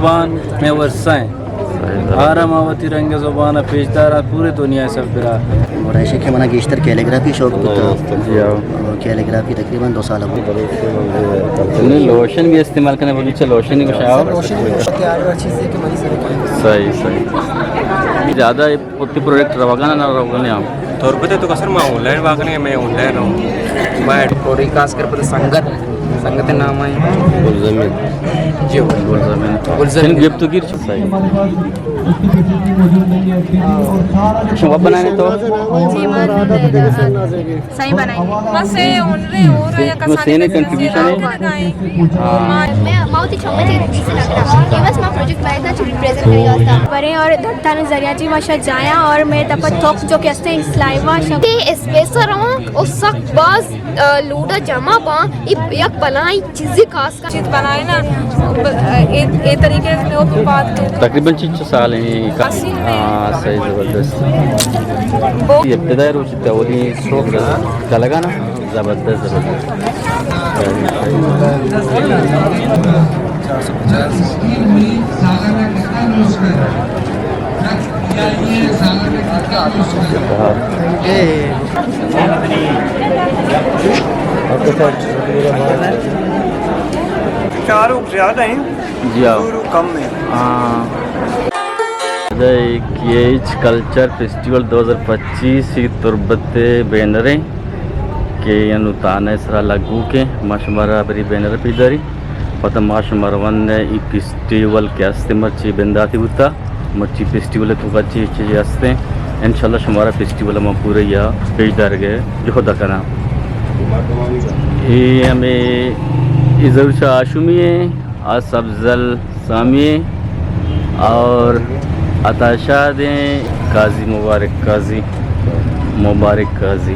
زبان مئے ورثہ ایں۔ آرا ما وتی رنگ زبان ءَ پیش داراں پورے دنیا ءِ سربرا۔ اور ایشی کہ منا گیشتر کیلیگرافی شوق بوتا۔ جی ہاں۔ اور کیلیگرافی تقریباً دو سال ہو گئے۔ نہیں، لوشن بھی استعمال کرنے، بلوچ لوشن ہی کچھ آؤ۔ لوشن بھی کچھ تیار ہوا چیز ہے کہ منی سر۔ صحیح، صحیح۔ زیادہ وتی پروڈکٹ روگا نہ، نہ روگا نہ۔ تربت ءَ تو کسر ما آن لائن واکنگ ءَ، مئے آن لائن ہو۔ مئے اور خاص کر پتہ سنگت، سنگت نام ہے گلزمین۔ جی، گلزمین۔ گلزمین۔ گپت گیر۔ صحیح۔ شما بنانے تو؟ جی، ما صحیح بنائیں۔ بس اے ہنرے اور یا کسانی سینے کنٹریبیوشن ہے۔ ہاں۔ میں، ما وتی چمچ سے لگ رہا۔ یہ بس ما پروجیکٹ بنایا تھا، جو ریپریزنٹ کرے واسطہ۔ برے اور دتان ذریعہ جی ما شاہ جایا اور میں تپا تھوک جو کہ استے سلائیوا شب۔ تے اسپیسر ہوں اور سخت باز، آ، لوڈا جمع با، ای یک بلائیں چیزی خاص کر۔ چیز بنائے نا، ب-، اے، اے طریقے سے وہ بات کرتے۔ تقریباً چچ سال ہیں؟ اسی میں۔ ہاں، صحیح، زبردست۔ وہ ابتدائی روچ تھا، اولی شوق تھا، لگا نا؟ زبردست، زبردست۔ چاروک زیادہ ہیں، جی ہاں۔ زورو کم ہیں۔ ہاں۔ ادا اے کیچ کلچر فیسٹیول دو ہزار پچیس ای تربت ءِ بینر ایں کہ انو تانہ ءِ سرا لگوک ایں۔ ما شمارا بری بینر پیش داری۔ پدا ما شمارا وان ای فیسٹیول کہ است مرچی بنداتی بوتا، مرچی فیسٹیول تو چی چی است ایں، انشاءاللہ شمارا فیسٹیول ما پورا یا پیش دارگ ءِ جہد کناں۔ اے ہمیں اے ظہور شاہ ہاشمی ایں، آ سبزل سامی اور عطا شاد ایں، قاضی مبارک قاضی، مبارک قاضی۔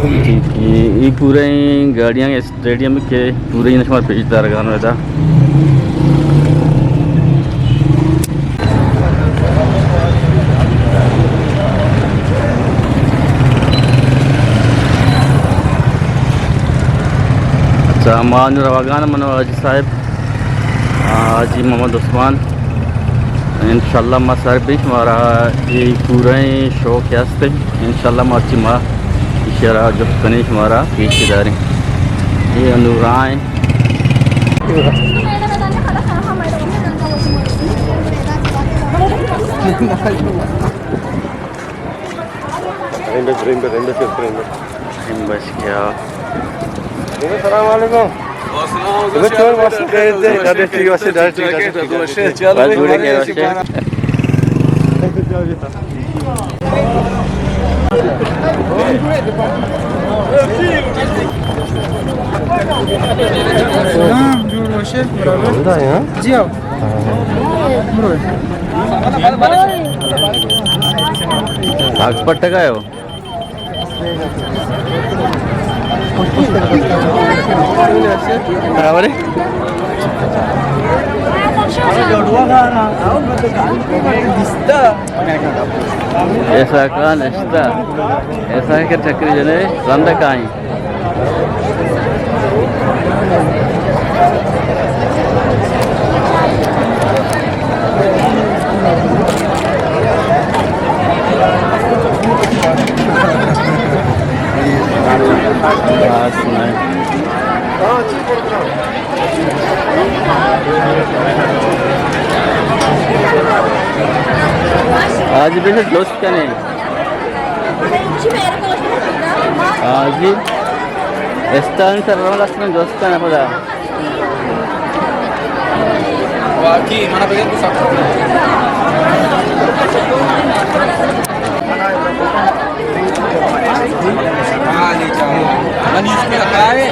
ٹھیک ہے، یہ پورے گاڑیاں اسٹیڈیم کے پورے ہی نشمار پیش دارگان ادا۔ اچھا، ما روگان من حاجی صاحب۔ حاجی محمد عثمان، انشاءاللہ ما سر بیش مارا یہ پورا شوق است۔ انشاءاللہ مرچی ما اشارہ جفت کنیں شمارا پیش داریں۔ یہ انورائیں۔ رنبش، رنبش، رنبش، رنبش۔ رنبش کیا؟ السلام علیکم۔ السلام علیکم۔ بس جوڑے کیا واسطے؟ سلام، جوڑ وش ئے، برابر۔ جی آؤ۔ برو۔ تاک پٹگا ہو۔ برابر ہے۔ ایسا کان اشتا، ایسا کہ چکری جنے رند کائیں۔ آج بھی دوست کنے۔ ہاں جی، استان سر رول است من دوست کنه خدا۔ واقعی، من بگم تو سب۔ ہاں، نہیں چاہیے۔ من اس میں آتا ہے۔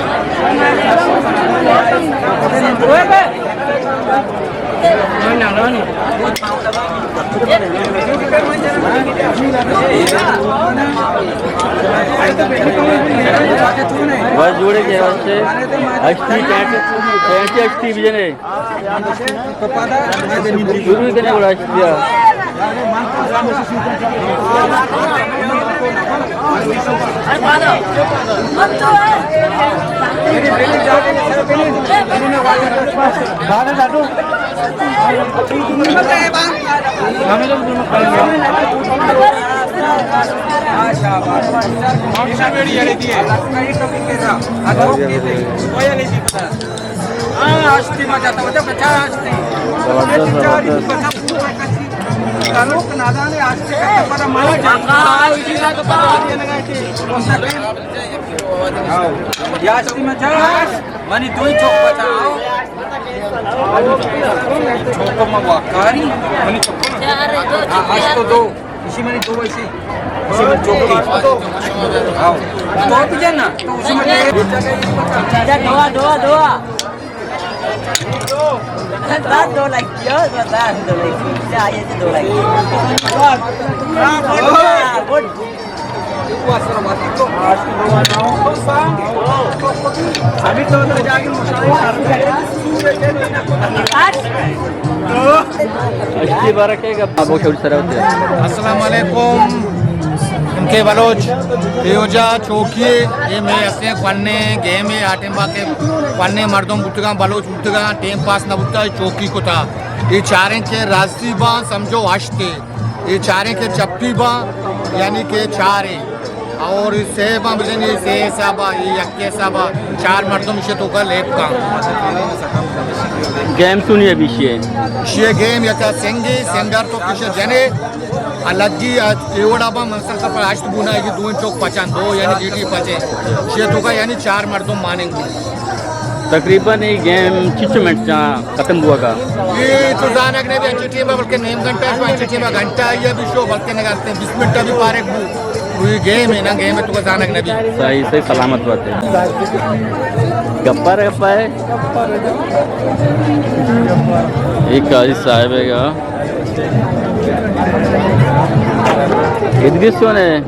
بس جوڑے کے واسطے اشتی، پینٹ، پینٹ اشتی بجنے۔ شروع کرنے بڑا اشتیا۔ ہاں، ہستی ما جاتا ہوتا، بچا ہستی۔ زبردست، زبردست۔ یا ہستی ما جا، منی دوئی چوک بچا، آؤ۔ چوک ما واکاری، منی چوک۔ ہاں، ہشت و دو۔ اسی منی دو، اسی، اسی منی چوکی۔ آؤ۔ تو بھی جانا، تو اسی منی دعا، دعا، دعا۔ دو لگ گیا، دو لگ گیا۔ چاہیے تو دو لگ گیا۔ ہاں، گڈ۔ السلام علیکم، ایم کے بلوچ، پیوجا چوکی، اے مئے ہستیں کونے گیم اے، آ ٹائم با کہ کونے مردم بوتگاں، بلوچ بوتگاں، ٹائم پاس نہ بوتا، چوکی کتا۔ اے چاریں کہ راستی باں، سمجھو ہشت اے۔ اے چاریں کہ چپی باں، یعنی کہ چار اے۔ اور اے سے باں بجن، اے سے حساب آ، اے یک حساب آ، چار مردم ایشی توکا لیب کاں۔ گیم سنی ابھی شیئے؟ شیئے گیم یکا سنگی، سنگر تو کش جنے، الگی اے وڑا با منسل کا پر ہشت بونا، اے دوئیں چوک پچان، دو یعنی گیٹی پچے۔ شیئے توکا یعنی چار مردم مانیں گے۔ تقریباً اے گیم چچو منٹ چا ختم بوگا؟ اے تو زانگ نہ بی انچی ٹیم، بلکہ نیم گھنٹہ، انچی ٹیم گھنٹہ آئی بی شو، بلکہ نہ کرتے بیس منٹ بھی پارک بو۔ کوئی گیم ہے نا، گیم ہے تو زانگ نہ بی۔ صحیح، صحیح، سلامت بات ہے۔ گپا رے، گپا ہے۔ ایک قاضی صاحب ہے گا۔ ادریس کون ہے؟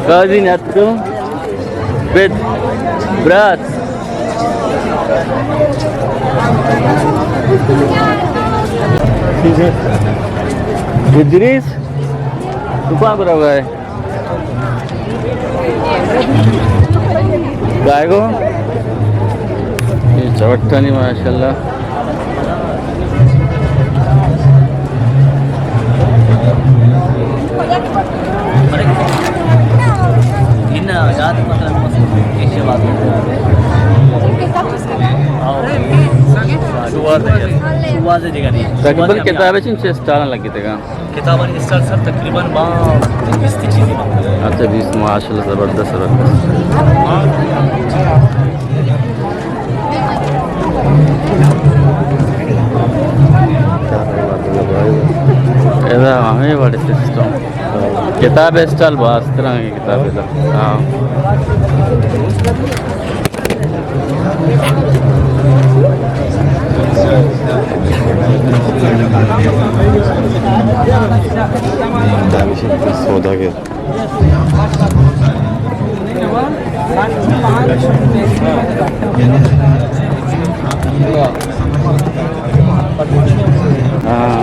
قاضی نے اتکو۔ بد۔ برات۔ ادریس، تو کہاں پر ہوگا ہے؟ گائے گو؟ یہ چوٹانی ماشاءاللہ۔ تقریباً کتابیں چنچے اسٹال لگتے گا؟ کتابانی اسٹال سر تقریباً با بیست چیزیں۔ اچھا، بیست، ماشاءاللہ، زبردست، زبردست۔ ادا ہمے وڑیں سسٹم۔ کتاب اسٹال باز تریں کتاب ادا۔ ہاں۔ سوداگر۔ ہاں۔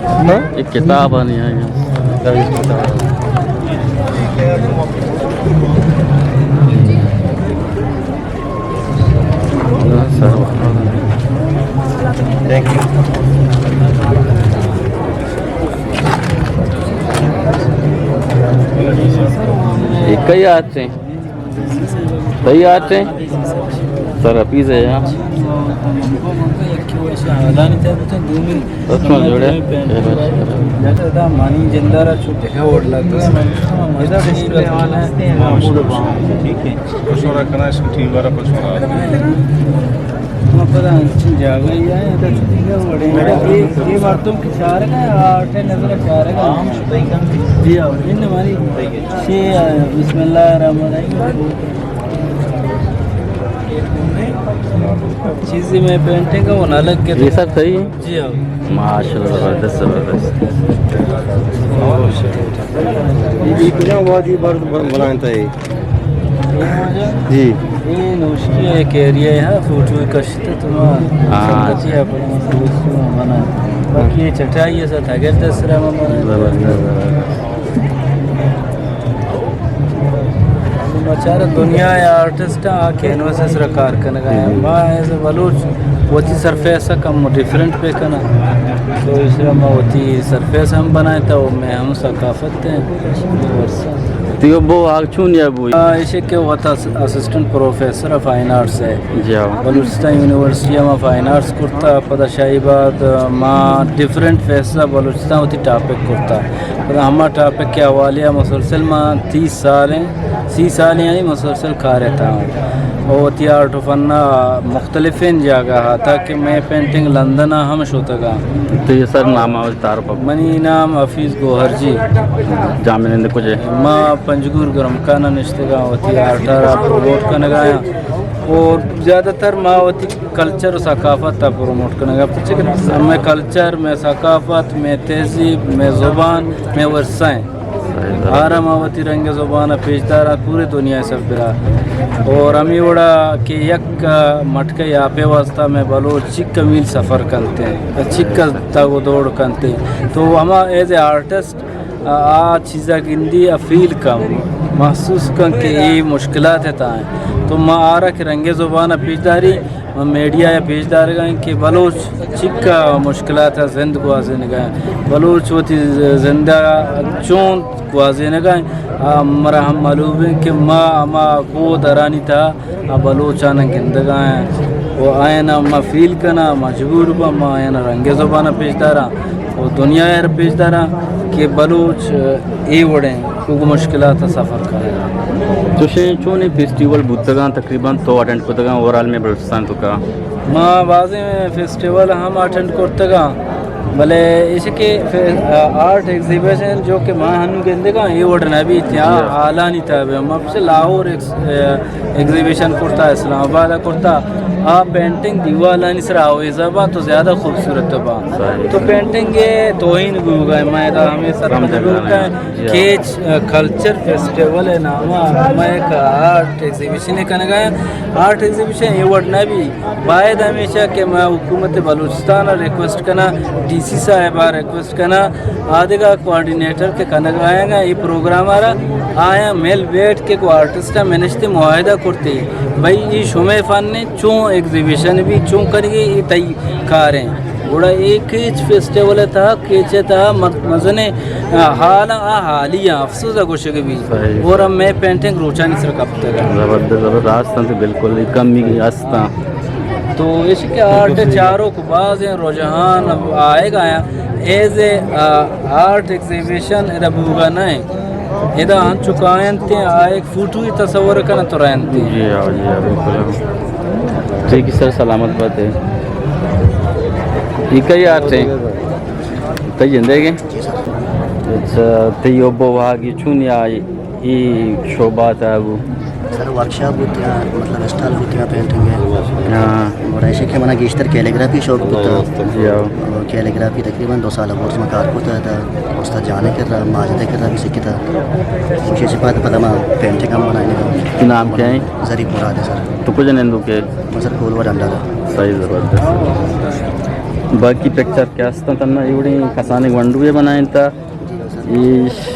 ہاں؟ ایک کتاب آنی ہے۔ تھینک یو۔ ایک ہی آتے ہیں۔ تئی آتے؟ سر اپیز ہے یہاں۔ اچھا، جوڑے۔ مشورہ کنا اس ٹیم بارا پچھوڑا۔ ما پدا انچیں جاگہ ای آئے، ادا چہ دگہ وڑیں۔ اے، اے مردم کہ چارگ ءَ، آ ٹے نظر چارگ ءَ۔ جی ہاں، ان ہماری شی، بسم اللہ الرحمن الرحیم۔ چیزی میں پینٹنگ کا وہ نہ لگ کے یہ سب صحیح ہے؟ جی ہاں۔ ماشاءاللہ، زبردست، زبردست۔ یہ کجا وادی بر-، بر-، بنائیں تھا یہ؟ جی۔ اے نوشکی ءِ ایک ایریا ہے، فوٹو کشتے تو ما ہاں۔ سنگتی ہے، اپنے دوستوں بنا۔ باقی یہ چٹائی ہے، ساتھ اگر دس رہا بنا۔ زبردست، زبردست۔ بیچارہ دنیا ءِ آرٹسٹ آ کینوس ءِ سرا کار کنگا ہیں۔ ما ایز اے بلوچ وتی سرفیس ءَ کم ڈیفرنٹ پہ کناں۔ تو اس طرح ما وتی سرفیس ہم بنائیں تو میں ہم ثقافت ہیں۔ تیو بو آگ چون یا بو؟ آ، ایشی کہ وت اس-، اسسٹنٹ پروفیسر آف فائن آرٹس ہے۔ جی ہاں۔ بلوچستان یونیورسٹی ءَ ما فائن آرٹس کرتا، پدا شاہی بعد ما ڈیفرنٹ فیس ءَ بلوچستان وتی ٹاپک کرتا۔ پدا ہما ٹاپک کے حوالے ءَ مسلسل ما تیس سال ہیں، سی سال یعنی مسلسل کار ءِ تہا ہوں۔ اور وتی آرٹ و فن ءَ مختلفیں جاگہ ءَ، تاکہ میں پینٹنگ لندن ءَ ہم شتگا۔ تو یہ سر نام آ تعارف؟ منی نام حفیظ گوہر جی۔ جامع نند کجے؟ ما پنجگور گرمکان ءَ نشتگاں، وتی آرٹ ءَ را پروموٹ کنگا آں۔ اور زیادہ تر ما وتی کلچر و ثقافت ءَ پروموٹ کنگا، پرچہ کہ مئے کلچر، مئے ثقافت، مئے تہذیب، مئے زبان، مئے ورثہ ہیں۔ آرا ما وتی رنگ زبان ءَ پیش داراں پورے دنیا ءِ سربرا۔ اور ہمیں وڑا کہ یک مٹکے آپے واسطہ مئے بلوچ چک میل سفر کنتے ہیں، چک تگ و دوڑ کنتے ہیں۔ تو ہما ایز اے آرٹسٹ آ، آ چیزا گندی آ فیل کن، محسوس کن کہ اے مشکلات ءِ تہا ہیں۔ تو ما آرا کہ رنگ زبان ءَ پیش داری، ما میڈیا ءَ پیش دارگا ہیں کہ بلوچ چکا مشکلات ءَ زند گوازینگا ہیں۔ بلوچ وتی ز-، زند ءَ چون گوازینگا ہیں۔ آ، مرا ہم معلوم ہے کہ ما ہما کو درانی تہا آ بلوچاں گندگا ہیں و آیانا ما فیل کناں، مجبور باں، ما آیانا رنگ زبان پیش داراں و دنیا ءَ پیش داراں کہ بلوچ اے وڑیں کوگ مشکلات سفر کنگا۔ تو شے چونیں فیسٹیول بوتگاں تقریباً تو اٹینڈ کتگاں اوورآل میں بلوچستان تو کا؟ ما بازیں فیسٹیول ہم اٹینڈ کرتگاں، بلے ایشی کہ فے-، آرٹ ایگزیبیشن جو کہ ما ہنو گندگاں، اے وڑ نہ بیت، یا جی۔ حالانی تابع۔ ما پچھے لاہور ایکس-، اے، ایگزیبیشن کرتا، اسلام آباد کرتا، آ پینٹنگ دیوالانی سرا آویزا با تو زیادہ خوبصورت با۔ صحیح۔ تو پینٹنگ توہین بوگا، ما ادا ہمیں سر جی۔ کیچ، آ، کلچر فیسٹیول ہے نام، ہمیں ایک آرٹ ایگزیبیشن کنگا۔ آرٹ ایگزیبیشن اے وڑ نہ بی، باید ہمیشہ کہ میں حکومت بلوچستان ءَ ریکویسٹ کناں، ڈی سی صاحب ءَ ریکویسٹ کناں، آ دگہ کوآرڈینیٹر کہ کنگ آیاں اے پروگرام ءَ را، آیاں مل بیٹھ کے گوں آرٹسٹ ءَ منشتے معاہدہ کرتے، بھئی اے شمئے فن ایں، چون ایگزیبیشن بی، چون کنگے، اے تئی کار ایں۔ گڑا اے کیچ فیسٹیول ءِ تہا، کیچ ءِ تہا مز-، مزنیں، آ، حالاں آ حالی آں، افسوس ءَ گوشگ بی۔ صحیح۔ اور ہم مئے پینٹنگ روچانی سر کپتگ۔ زبردست، زبردست انت، بالکل اے کمی است۔ تو ایش کہ آرٹ چاروک بازیں رجحان آئیگ آیاں، ایز اے، آ، آرٹ ایگزیبیشن ادا بوگا نہ ایں۔ ادا انچو کاینت آ ایک فوٹو ہی تصور کنت تو رہنت۔ جی ہاں، جی ہاں، بالکل۔ ٹھیک ہے سر، سلامت بات ہے۔ یہ کئی آرٹ ہیں؟ تئی جندے گے؟ اچھا، تئی اوبو واگی چون یا ای شعبہ تا گو؟ سر، ورکشاپ بوتیاں، مطلب اسٹال بوتیاں پینٹنگ ہے۔ ہاں۔ اور ایسے کہ منا گیشتر کیلیگرافی شوق بوتا۔ جی ہاں۔ اور کیلیگرافی تقریباً دو سال بورس میں کار کرتا تھا۔ استاد جانے کر رہا، ماجدے کر رہا بھی سکھتا۔ مجھے سے بعد پتہ میں پینٹنگ ہم بنانے کا۔ نام کیا ہے؟ ظریف مراد ہے سر۔ تو کچھ نندو کے؟ میں سر کولوا ڈنڈا تھا۔ صحیح، زبردست۔ باقی پکچر کیا است تنہا ایوڑی کسانی گونڈوے بنائیں تا؟ ایش،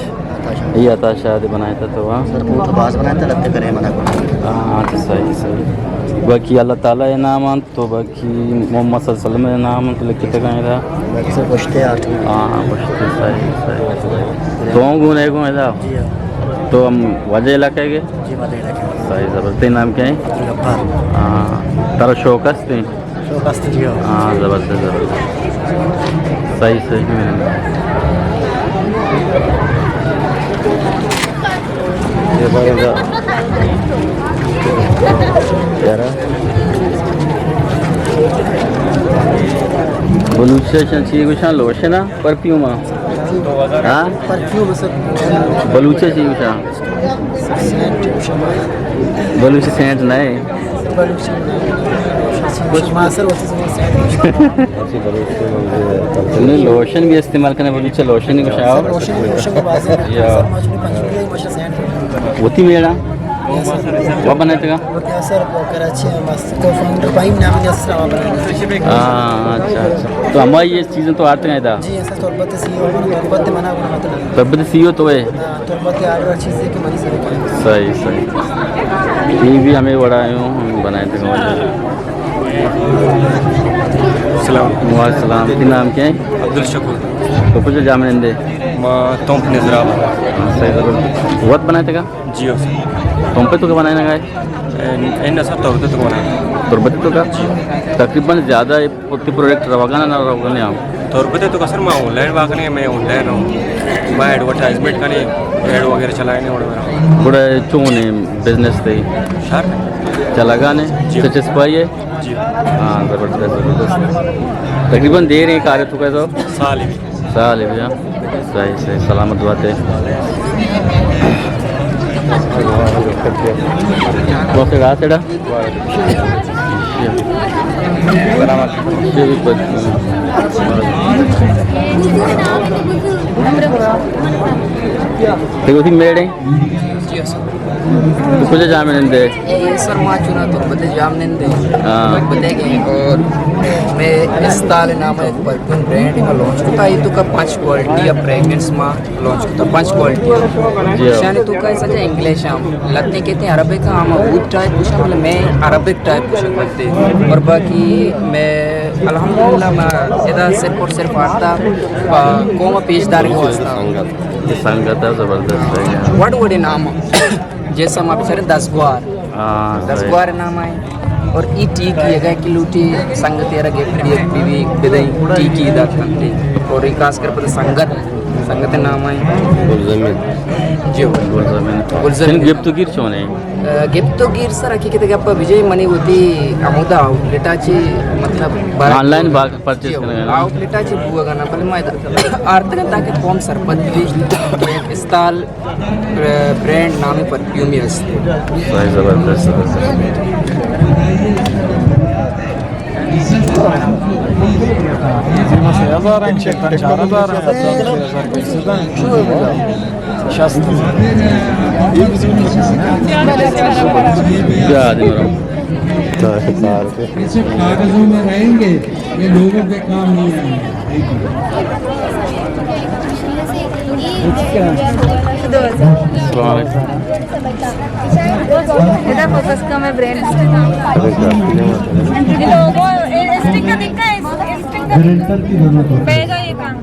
یہ عطا شاد بنائے تا تو، ہاں؟ سر، وہ تو باز بنائے تا، لگتے کرے منا کو۔ ہاں، تو صحیح، صحیح۔ باقی اللہ تعالیٰ ءِ نام انت تو، باقی محمد صلی اللہ علیہ وسلم ءِ نام انت تو لکھتے گئے دا۔ باقی سر پشتے آرٹ۔ ہاں، پشتے، صحیح، صحیح۔ تو ہوں گونے گونے دا؟ جی ہاں۔ تو ہم واجہ علاقہ گے؟ جی، واجہ علاقہ۔ صحیح، زبردست۔ تئی نام کیا ہے؟ غفار۔ ہاں، ترا شوق است؟ شوق است جی ہو۔ ہاں، زبردست، زبردست۔ صحیح، صحیح۔ یہ بارے دا۔ یارا۔ بلوچی شان چی گوشان لوشن ءَ؟ پرفیوم ءَ؟ ہاں؟ پرفیوم سر۔ بلوچی چی گوشان؟ بلوچی سینٹ نہ ایں۔ بلوچی سینٹ۔ ما سر وتی زبان سینٹ۔ نہیں، لوشن بھی استعمال کرنے، بلوچی لوشن ہی گوشان۔ سر، لوشن، لوشن کو بازی۔ یا۔ سر، ما چونی پنجگوری، ما سینٹ۔ وتی میڑا؟ وت بنائینتگ؟ وتی اثر کراچی ءَ مست کو فاؤنڈر فہیم نام ءَ اثر وت بنائینتگ۔ ہاں، اچھا، اچھا۔ تو ہمائی یہ چیزیں تو آرتگ ادا؟ جی، اصل تربت سی او، تربت منا بنا مطلب۔ تربت سی او تو ہے؟ ہاں، تربت آرڈر چیزیں کہ منی سر۔ صحیح، صحیح۔ یہ بھی ہمیں بڑا ہے، ہم بنائینتگ۔ السلام۔ وعلیکم السلام۔ تئی نام کیا ہے؟ عبدالشکور۔ تو کجا جامنندے؟ ما تمپ نظرآباد۔ ہاں، صحیح، زبردست۔ وت بنائینتگ؟ جی ہو سر۔ تمپ ءِ توکا بنائینگ ءَ ئے؟ اے، اے نہ سر، تربت ءِ توکا بنائینگ۔ تربت ءِ توکا؟ جی۔ تقریباً زیادہ اے وتی پروڈکٹ روگا نہ روگا نہ؟ تربت ءِ توکا سر ما آن لائن واکنگ ءَ، مئے آن لائن ہو۔ ما ایڈورٹائزمنٹ کنیں، ایڈ وغیرہ چلائیں اور وغیرہ۔ گڑا چون ہے بزنس تئی؟ سر؟ چلگا نے؟ جی۔ سچسپائی ہے؟ جی۔ ہاں، زبردست، زبردست۔ تقریباً دیر ہے کار ءِ توکا تو؟ سال ہے۔ سال ہے بھیا۔ صحیح، صحیح، سلامت بات ہے۔ بہت سے رات ہے۔ سلامت۔ دیکھو تھی میڑے۔ جی سر۔ تو کجا جامنندے؟ اے سر، ما چونا تربت ءِ جامنندے۔ ہاں۔ تربت ءِ گے اور مئے استال نام ءَ ایک پرفیوم برانڈ ما لانچ کتا، اے توکا پنچ کوالٹی ءِ فریگرنس ما لانچ کتا، پنچ کوالٹی۔ جی ہاں۔ شانی توکا سجا انگلش ہم لتے کہتے ہیں، عربک ہم عود ٹائپ کچھ، مطلب مئے عربک ٹائپ کچھ کرتے۔ اور باقی مئے الحمدللہ ما ادا صرف اور صرف آرتا پا قوم پیش دارگ ءِ واسطہ۔ سنگت۔ سنگت ہے، زبردست ہے۔ وڑ وڑے نام۔ جیسا ما بچارے دزگوار۔ ہاں، صحیح۔ دزگوار نام آئے۔ اور ای ٹیکی اگہ کہ لوٹی سنگت یارا گفٹ بی، بی، بی بدئی ٹیکی دات کنتے۔ اور ای خاص کر پتہ سنگت، سنگت نام آئے۔ گلزمین۔ جی ہو۔ گلزمین۔ گلزمین۔ گپت و گیر چون ہے؟ آ، گپت و گیر سر حقیقت گپ بجے منی وتی ہمودا آؤٹ لیٹ آ چی مطلب بارا آن لائن با-، پرچیز جی ہو۔ کنگا نا؟ آؤٹ لیٹ آ چی بوگا نا، بلے ما آرتگن تاکہ قوم سرپد بی کہ استال برانڈ نامی پرفیومی است۔ صحیح، زبردست، زبردست۔ سہ ہزار ہیں، چار ہزار ہیں، شست۔ کیا آدمی رہا؟ یہ صرف کاغذوں میں رہیں گے، یہ لوگوں کے کام نہیں آئیں گے۔ السلام علیکم۔ ادا فوکس کا میں برانڈ۔ یہ لوگو، اے، اسٹک کا دکھا ہے، اسٹک کا۔ بیگ ہے یہ کام۔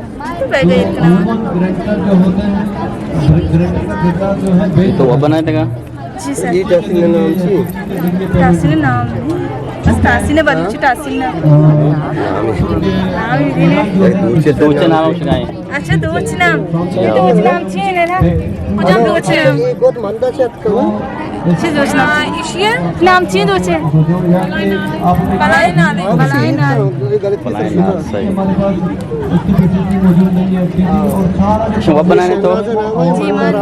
بیگ ہے اتنا۔ یہ تو وہ بنائے تھے کیا؟ جی سر۔ یہ تحصیل نام چی؟ تحصیل نام۔ بس تحصیل بلوچی تحصیل نام۔ نام ہی نہیں۔ دوچے نام اس کا ہے۔ اچھا، دوچ نام۔ دوچ نام چی ہے نا؟ کجا دوچ نام؟ یہ بہت مندا چت کرو۔ چی دوچ نام؟ ہاں، ایشی ہے۔ نام چی دوچ ہے؟ بلائے نام ہے۔ بلائے نام۔ بلائے نام، صحیح۔ شما بنانے تو؟ جی، من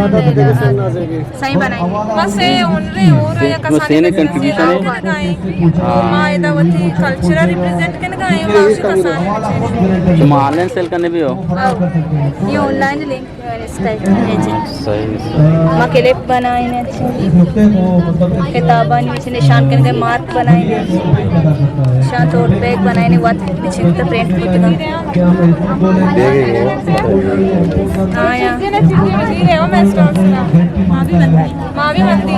صحیح بنائیں۔ بس اے ہنرے اور یا کسانی سینے کنٹریبیوشن ہے۔ ہاں۔ ما ادا وتی کلچر ریپرزینٹ کرنے کا ہے، ما اسی کسانی۔ شما آن لائن سیل کرنے بھی ہو؟ ہاں۔ یہ آن لائن لنک ہے، اس ٹائپ ہے جی۔ صحیح۔ ما کلپ بنائیں اچھے۔ کتاباں نشان کرنے مارک بنائیں۔ شان توٹ بیگ بنائیں، وت نشان تو پرنٹ کتنا۔ ہاں، یا۔ ما بھی بندی۔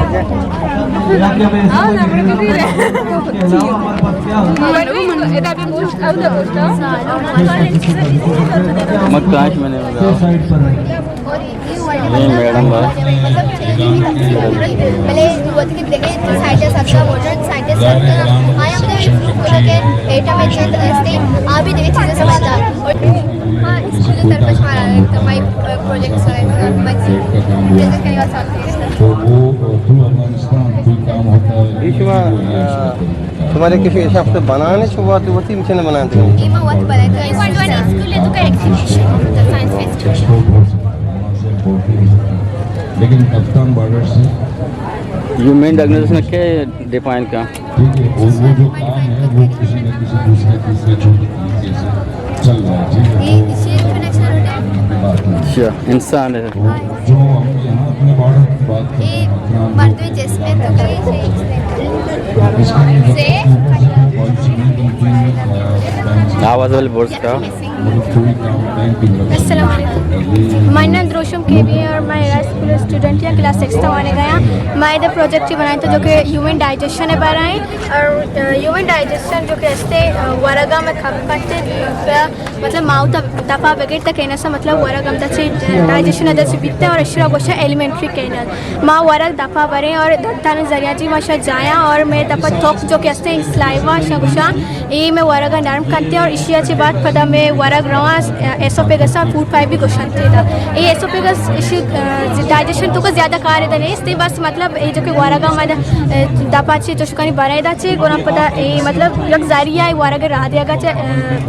مکاش میں نے بتاؤ۔ نہیں، میڈم بات۔ بلے وتی کہ دگہ سائنٹسٹ اتکا، ماڈرن سائنٹسٹ اتکا، آیا ہمیں شروع کتا کہ ایٹم ایک چند استے، آ بھی دگہ چیزیں سمجھتا۔ اور ہاں، اسکول کی طرف سے ہمارا تمام پروجیکٹس وغیرہ بچے جیسے کئی بار ساتھ۔ تو وہ، آ، تو افغانستان کوئی کام ہوتا ہے، یہ شما، آ، شمارے کسی ایسا ہفتے بنانے شما تو وتی مشن بناتے ہیں؟ یہ میں وقت بناتا ہوں۔ اسکول ہے تو کا ایگزیبیشن ہوتا ہے، سائنس فیسٹیول۔ لیکن کپتان بارڈر سے یہ مین آرگنائزیشن کیا ہے؟ ڈیفائن کا۔ ٹھیک ہے، اور وہ جو کام ہے، وہ کسی نہ کسی دوسرے، تیسرے، چوتھے طریقے سے چل رہا ہے، ٹھیک ہے؟ یہ تو شیر کنیکشن ہوتا ہے۔ اچھا، انسان ہے۔ تو جو ہم یہاں اے مردم جسم ءِ تو کہ آواز والے برس کا۔ السلام علیکم، منی نام دروشم کے بی اے اور میں ہائی اسکول اسٹوڈنٹ ہاں، کلاس سکس ءَ وانگ ءَ آں۔ ما ادا پروجیکٹ بنائیں تو جو کہ ہیومن ڈائجیشن ءِ بارے ایں، اور ہیومن ڈائجیشن جو کہ استے ورگا میں کھپ کنتے، مطلب ماؤتھ ءَ دپا بگر تک اینا سا مطلب ورگ ہمدا چہ ڈائجیشن ادا چہ بیتے اور اشرا گوشا ایلیمنٹری کینل۔ ما ورگ دپا بریں اور دنتانی ذریعہ چی ما شا جایاں اور میں دپا تھوک جو کہ استے سلائیوا شا گوشا، اے میں ورگ نرم کنتے اور اشیا چی بعد پدا میں ورگ رواں ایسوپیگس ءَ، فوڈ پائپ بھی گوشنتے دا۔ اے ایسوپیگس اشی ڈائجیشن تو کا زیادہ کار ادا نیست، بس مطلب اے جو کہ ورگا ما دپا چی چوشکانی برا ادا چی گونا پدا اے مطلب یک ذریعہ اے ورگ را دیگا چی،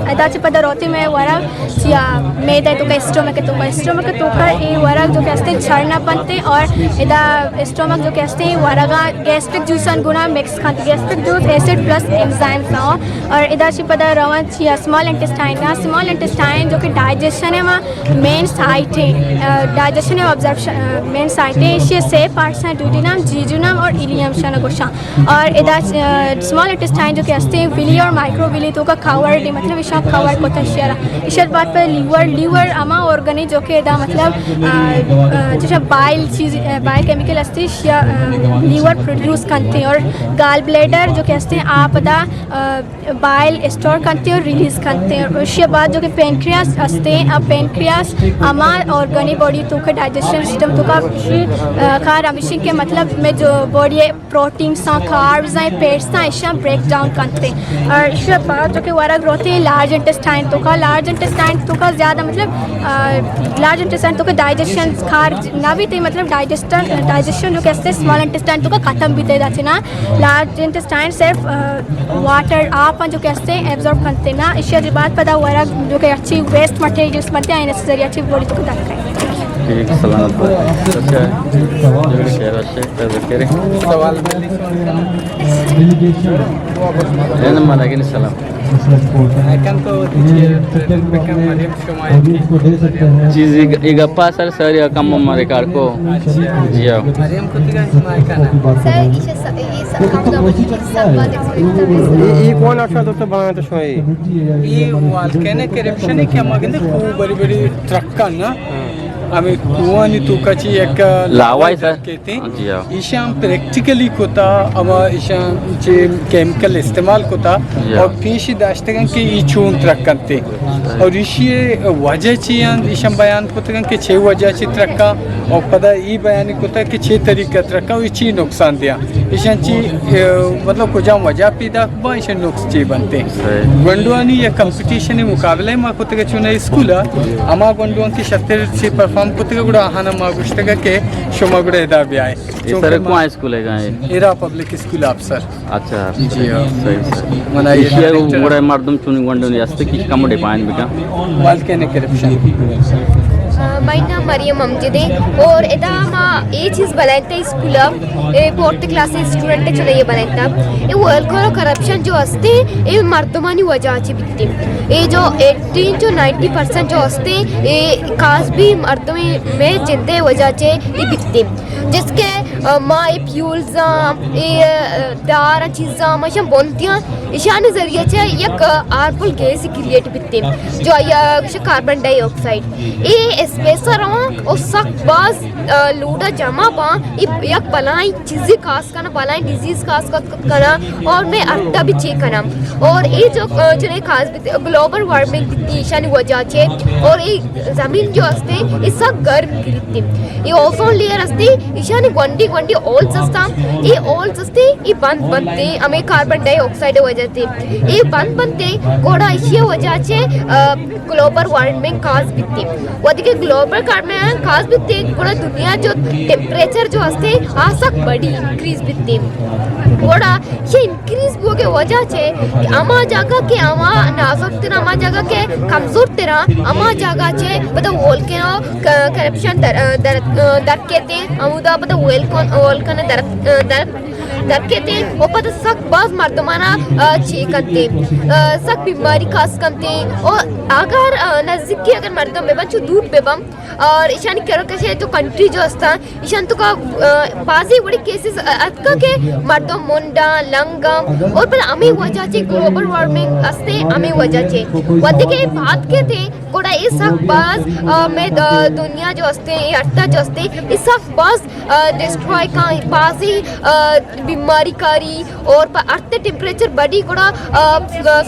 ادا چی پدا روتے میں ورگ چیا میدہ تو کا اسٹومک تو کا، اسٹومک تو کا اے ورگ جو کہ استے جھڑنا پنتے اور ادا اسٹومک جو کہ استے ورگا گیسٹرک جوسن گنا مکس کنت، گیسٹرک جوس ایسڈ پلس انزائم سا اور ادا چی پدا روان چیا سمال انٹسٹائن نا، سمال انٹسٹائن جو کہ ڈائجیشن ہے ما مین سائٹ ہے، ڈائجیشن ہے ابزارپشن مین سائٹ ہے، ایشی سے پارٹس ہیں، ڈوڈینم، جیجونم اور ایلیم شن گوشاں۔ اور ادا سمال انٹسٹائن جو کہ ہستے ہیں ویلی اور مائکرو ویلی تو کا کور دی، مطلب اشا کور کو تشیرا۔ اشت بعد پر لیور، لیور اما آرگنی جو کہ ادا مطلب چشا بائل چیز، بائل کیمیکل ہستے، لیور پروڈیوس کرتے ہیں اور گال بلیڈر جو کہ ہستے ہیں آپ ادا بائل اسٹور کرتے ہیں اور ریلیز کرتے ہیں۔ اور اس کے بعد جو کہ پینکریاس ہستے ہیں، اب پینکریاس ہما آرگنی باڈی تو کا ڈائجیشن سسٹم تو کا کار ہمیشہ کہ مطلب میں جو باڈی ہے پروٹین ساں، کاربز ہیں، پیٹس ہیں، اشیاں بریک ڈاؤن کرتے ہیں۔ اور اس کے بعد جو کہ ورگ روتے ہیں لارج انٹسٹائن تو کا، لارج انٹسٹائن تو کا زیادہ مطلب لارج انٹسٹائن تو کا ڈائجیشن کار نہ بھی تھے، مطلب ڈائجسٹن ڈائجیشن جو کہ استے اسمال انٹسٹائن تو کا ختم بھی تھے جاتے نا۔ لارج انٹسٹائن صرف واٹر آپ جو کہ استے ایبزارب کرتے نا، اشیا جو بعد پدا ورگ جو کہ اچھی ویسٹ مٹیریلز بنتے ہیں، اس ذریعے اچھی باڈی تو کو دکھائے۔ ٹھیک، سلامت بات۔ اچھا، جوڑ شہر اچھے، پیدا کریں۔ سوال ہے نا، مانا کہ نہیں سلام۔ اکن تو چیز بکن مریم شما چیز ایک، ایک اپا سر، سر یا کم مارے کار کو۔ جی ہاں۔ مریم کو تو کیا شما کنا؟ سر، یہ س-، یہ س-، کم دو بجے سب بات ایکسپیکٹ کرتے ہیں۔ یہ، یہ کون اٹھا تو بنا تو شوئی؟ یہ والکینک کرپشن ہے کہ ہم اگندے خوب بڑی بڑی ٹرک کا نا۔ ہمیں کوانی تو کچی ایک لاوا ہے سر۔ کیتے ہیں۔ جی ہاں۔ ایشاں پریکٹیکلی کتا، اما ایشاں چے کیمیکل استعمال کتا، جی ہاں۔ اور پیش داشتگن کہ ای چون ترک کنتے۔ اور ایشی وجہ چی ہیں، ایشاں بیان کتگن کہ چے وجہ چی ترکا، اور پدا ای بیان کتا کہ چے طریقہ ترکا، اور چی نقصان دیا۔ ایشاں چی، اے، مطلب کجام وجہ پیدا با، ایشاں نقص چی بنتے۔ صحیح۔ گونڈوانی یا کمپٹیشن مقابلہ ما کتگے چون اسکول، اما گونڈوان کی شتر چی پرفارم کتگے، گڑا آہانا ما گشتگا کہ شما گڑا ادا بیائے۔ اے سر، کون اسکول ہے گا اے؟ ایرا پبلک اسکول آپ سر۔ اچھا۔ جی ہاں۔ صحیح، صحیح۔ منا یہ ایشیا ڈائریکٹر گڑا مردم چونی گونڈونی ہستے کہ کم ڈیپائن بکا۔ والکینک کرپشن۔ آ، مائی نام مریم امجد ہے اور ادا ما اے چیز بلائیں تا اسکول، اے فورتھ کلاس اسٹوڈنٹ چلے یہ بلائیں تا۔ اے والکینک کرپشن جو ہستے، اے مردمانی وجہ چی بیتے۔ اے جو ایٹی ٹو نائنٹی پرسنٹ جو ہستے، اے کاز بھی مردم میں جندے وجہ چے اے بیتے۔ جس کہ، آ، ما اے فیولز آں، اے، آ، دار آں، چیزاں، ما ایشاں بنتیاں، ایشانی ذریعہ چہ یک، آ، ہارمفل گیس کریئیٹ بیتے، جو آئی ءَ گوشے کاربن ڈائی آکسائیڈ۔ اے اسپیس ءَ رواں اور سک باز، آ، لوڈ ءَ جمع باں، اے یک بلائیں چیزے کاز کناں، بلائیں ڈیزیز کاز کناں اور میں ارٹا بھی چے کناں۔ اور اے جو، آ، چنے کاز گلوبل وارمنگ بیتی، ایشانی وجہ چے، اور اے زمین جو ہستے، اے سک گرم گریتے۔ اے اوزون لیئر ہستے، ایشانی گونڈی گونڈی ہولز ہستا، اے ہولز ہستے، اے بند بنتے، ہمیں کاربن ڈائی آکسائیڈ وجہ تے۔ اے بند بنتے، گوڑا ایشی وجہ چے، آ، گلوبل وارمنگ کاز بیتے۔ وہدے کہ گلوبل وارمنگ کاز بیتے، گوڑا دنیا جو ٹیمپریچر جو ہستے، آ سک بڑی انکریز بیتے۔ گوڑا یہ انکریز بوگے وجہ چے کہ ہما جاگہ کہ ہما نازک تر، ہما جاگہ کہ کمزور تر، ہما جاگہ چے پتہ وولکینو ک-، کرپشن در، در، در کیتے، ہمودا پتہ وولکن، وولکن در، در درکیت و پدا سک باز مردمانا، آ، چے کنت، آ، سک بیماری کاس کنت۔ و اگر، آ، نزدیکی اگر مردم ببن، چو دور ببن، اور ایشانی کرکش ء تو کنٹری جو استاں، ایشان تو کا، آ، بازی وڑی کیسز اتکا کہ مردم منڈا، لنگا، اور پدا ہمیں وجہ چے گلوبل وارمنگ استے، ہمیں وجہ چے۔ وقتی کہ بات کیت، گڑا اے سک باز، آ، میں د-، دنیا جو استے، اے ارتھا جو استے، اے سک باز، آ، ڈسٹرائے کاں، بازی، آ، بیماری کاری اور پہ ارتھ ٹیمپریچر بڑی گڑا، آ،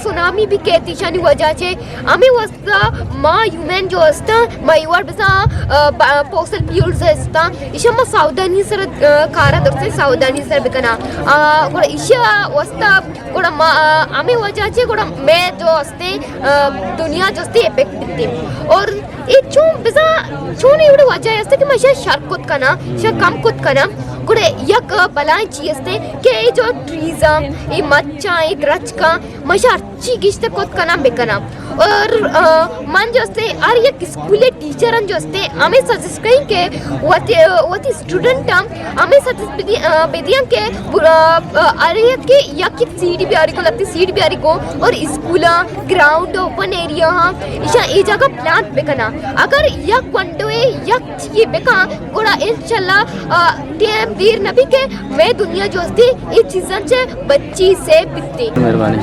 سونامی بھی کیت ایشانی وجہ چے۔ ہمیں واسطہ ما ہیومن جو استا، ما ایوار بزاں، آ، با-، فوسل فیولز استا، ایشا ما ساودانی سر، آ، کارا درستے ساودانی سر بکنا۔ آ، گڑا ایشا واسطہ گڑا ما، آ، ہمیں وجہ چے گڑا میں جو استے، آ، دنیا جو استے افیکٹ بیتے۔ اور اے چون بزاں، چون اے وڑے وجہ استے کہ ما ایشا شر کت کنا، ایشا کم کت کنا۔ گڑا یک بلائیں چیز استے کہ اے جو ٹریز آں، اے مچاں، اے درچکاں، ما ایشا ہرچی گیشتر کت کناں بکناں۔ اور، آ، من جو استے ہر یک اسکول ٹیچر ان جو استے ہمیں سجیسٹ کریں کہ وتی، وتی اسٹوڈنٹ ہم ہمیں سجیسٹ بدی-، آ، بدیاں کہ، آ، آ، ہر یک کہ یک یک سیڑھی بیاری کو، لگتی سیڑھی بیاری کو، اور اسکولاں، گراؤنڈ، اوپن ایریا ہاں، ایشاں اے جگہ پلانٹ بکناں۔ اگر یک ونڈو اے، یک چیزے بکاں، گڑا انشاءاللہ، آ، ٹائم دیر نہ بی کہ میں دنیا جو استی اے چیزاں چہ بچی سے بیتی۔ مہربانی۔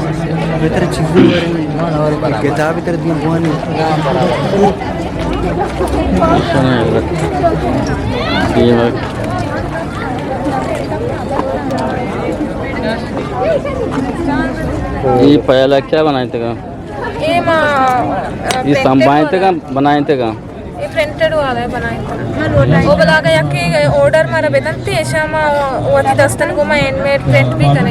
بہتر چیزوں بارے میں ایمان اور کتاب تر دین بوانی۔ یہ پہلا کیا بنائے تھے؟ اے ما، آ، یہ پرنٹڈ سمبھائیں والا۔ تگا، بنائیں تگا؟ اے پرنٹڈ والا ہے، بنائیں تگا۔ وہ بلا کا یکے آرڈر مارا بدنتے، ایشا ما وتی دستن کو ما ہینڈ میڈ پرنٹ بھی کنے۔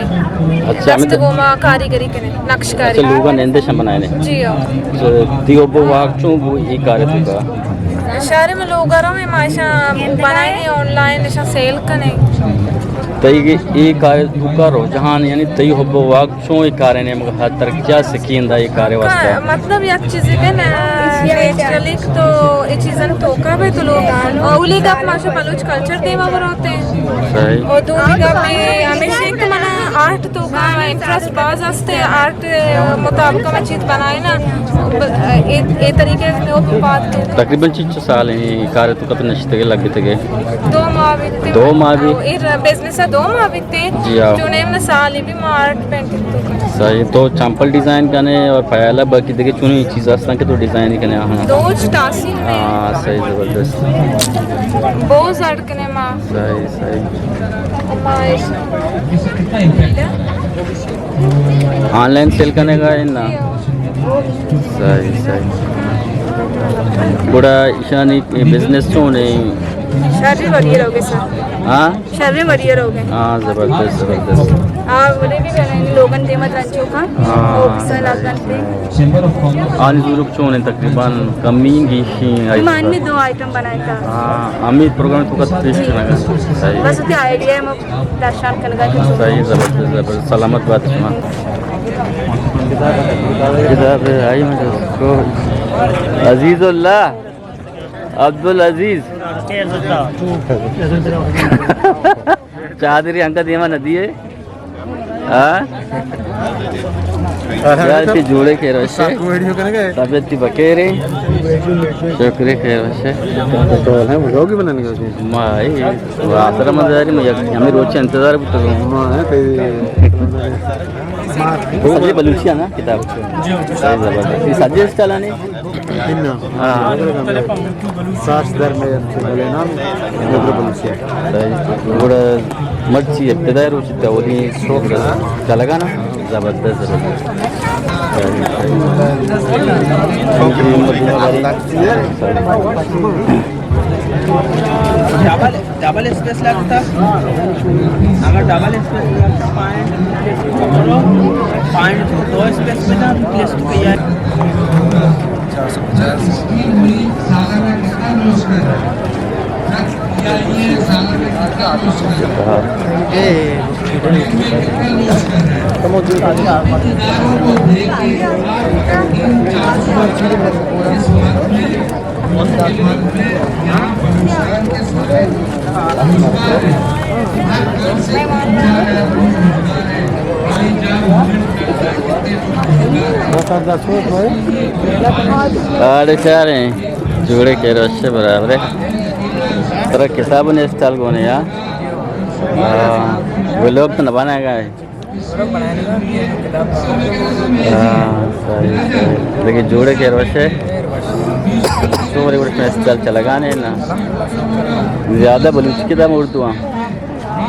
اچھا، دست ہمیں تو کو ما کاریگری کنے، نقش کاری۔ اچھا، لوگا نندش ہم بنائے نے۔ جی ہاں۔ اچھا، تی ابو واق چون بو یہ کارے تو کا؟ شہر میں لوگ آ رہا ہوں، ما ایشا بنائیں آن لائن، ایشا سیل کنے۔ تئی یہ کارے تو کا رجحان، یعنی تئی حب و واق چون اے کارے نیمگا ہاتر کیا سکین دا اے کارے واسطہ؟ مطلب یک چیزے کہ نا، نیچرلی تو اے چیزن توکا بے تو لوگ اولی گپ ماشا بلوچ کلچر دیما بروتے۔ صحیح۔ اور دومی گپ اے ہمیشہ کہ منا آرٹ توکا انٹرسٹ باز ہستے، آرٹ مطابق میں چیز بنائے نا، اے، اے طریقے سے وہ بات۔ تقریباً چنچو سال ہیں اے کارے توکا تو نشتگے لگتگے؟ دو ماہ بیتے۔ دو ماہ بھی؟ اے بزنس ہے دو ماہ بیتے۔ جی ہاں۔ چونے ہم سال ہی بھی مارٹ پینٹنگ تو کنے۔ صحیح، تو چمپل ڈیزائن کنے اور پہلا باقی دیگه چونی چیز ہستن کہ تو ڈیزائن کنے، ہاں۔ دو چٹاسی کنے۔ ہاں، صحیح، زبردست۔ بہت زیادہ کنے ماں۔ صحیح، صحیح۔ آن لائن سیل کنے گا نا؟ صحیح، صحیح۔ گڑا ایشانی بزنس چون ہے؟ شر بھی بڑھیا رہوگے سر۔ ہاں؟ شر بھی بڑھیا رہوگے۔ ہاں، زبردست، زبردست۔ ہاں، بڑے بھی کریں، لوگن دے مت رنچو کا۔ ہاں۔ اور پسند آتا ہے۔ آنی زورگ چون ہے تقریباً کمی گیشی آئی مان نے دو آئٹم بنائے تھا۔ ہاں، ہمیں پروگرام تو کت پیش کرنا ہے۔ صحیح۔ بس اتنے آئیڈیا ہے، درشان کنگا۔ صحیح، زبردست، زبردست۔ سلامت بات شما۔ کتاب آئی مجھے کو عزیز اللہ، عبدالعزیز۔ چادری انکا دیما ندی ہے۔ ہاں؟ یار، تی جوڑے خیر وشے۔ طبیعت تی بخیر ہے۔ شکر ہے، خیر وشے۔ تو ہے، ولاگ بنانے کا۔ ما، اے، آسر مزاری، ما یک، ہمیں روچ انتظار بوتا۔ ما، ہے، کئی سجے بلوچی ہے نا، کتاب؟ جی، ہاں۔ زبردست۔ یہ سجے اسٹال آنے؟ ہاں۔ ساس در میں بولے نا، نظر بلوچی ہے۔ صحیح۔ گڑا مرچی ابتدائی روچ تا اولی شوق چلگا نا؟ زبردست، زبردست۔ ڈبل، ڈبل اسپیس لگتا۔ اگر ڈبل اسپیس لگتا، پوائنٹ، پوائنٹ کو دو اسپیس پہ جا، ریپلیس تو کیا ہے؟ چار سو پچاس۔ آڑے چاریں جوڑے کے روشے برابر ہے۔ ترا کتاب نے اسٹال گونے یا؟ ہاں، ویلوگ تو نہ بنائے گا۔ ہاں، صحیح، صحیح۔ لیکن جوڑے کے روشے۔ سورے وڑ میں اسٹال چلگانے نا۔ زیادہ بلوچی کتاب اردو ہاں۔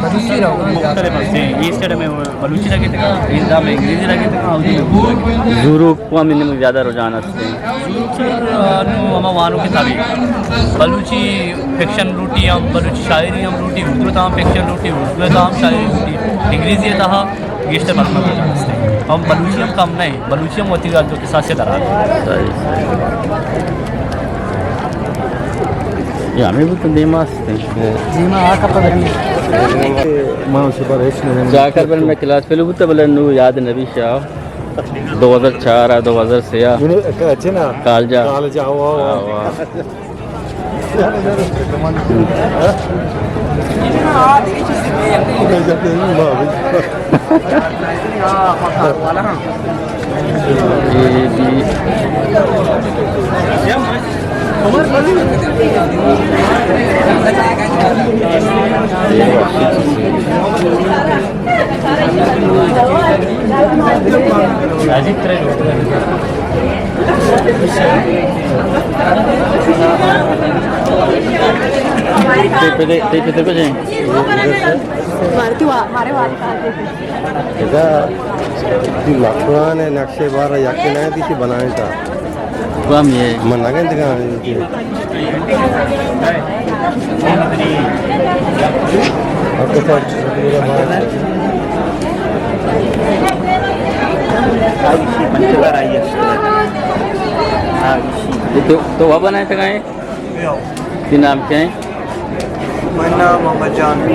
بلوچی رو مختلف ہستیں۔ اے سائیڈ میں بلوچی لگے تھا، اے سائیڈ میں انگریزی لگے تھا، اردو میں اردو لگے۔ زوروک کو ہم ان میں زیادہ رجحان ہستیں۔ زوروک سر، آ، نو ہما وانو کتابی۔ بلوچی فکشن لوٹی ہم، بلوچی شاعری ہم لوٹی، اردو تہا ہم فکشن لوٹی، اردو تہا ہم شاعری لوٹی، انگریزی تہا گیشتر مردم رجحان ہستیں۔ ہم بلوچی ہم کم نہیں، بلوچی ہم وتی گل تو کساسے درا۔ صحیح، صحیح۔ یہ ہمیں بھی تو دیما ہستیں۔ دیما آ کپا برنے۔ ما اسے پر ہیچ نہیں۔ چاکر بن میں کلاس فیلو بوتا بلے نو یاد نبی شاہ۔ دو ہزار چار آ، دو ہزار سے آ۔ یونی-، اچھے نا؟ کالجا۔ کالجا، واہ، واہ۔ واہ، واہ۔ تئی پت، تئی پت کجا ایں؟ مارے وا-، مارے والد آ گئے۔ ادا تی مکران ءِ نقشے بارا یکے نہ دیشی بنائیں تا۔ کم یہ۔ من نہ گندگا۔ تو، تو وہ بنائے تھے کہیں؟ تئی نام کیا ہے؟ میرا نام محمد جان۔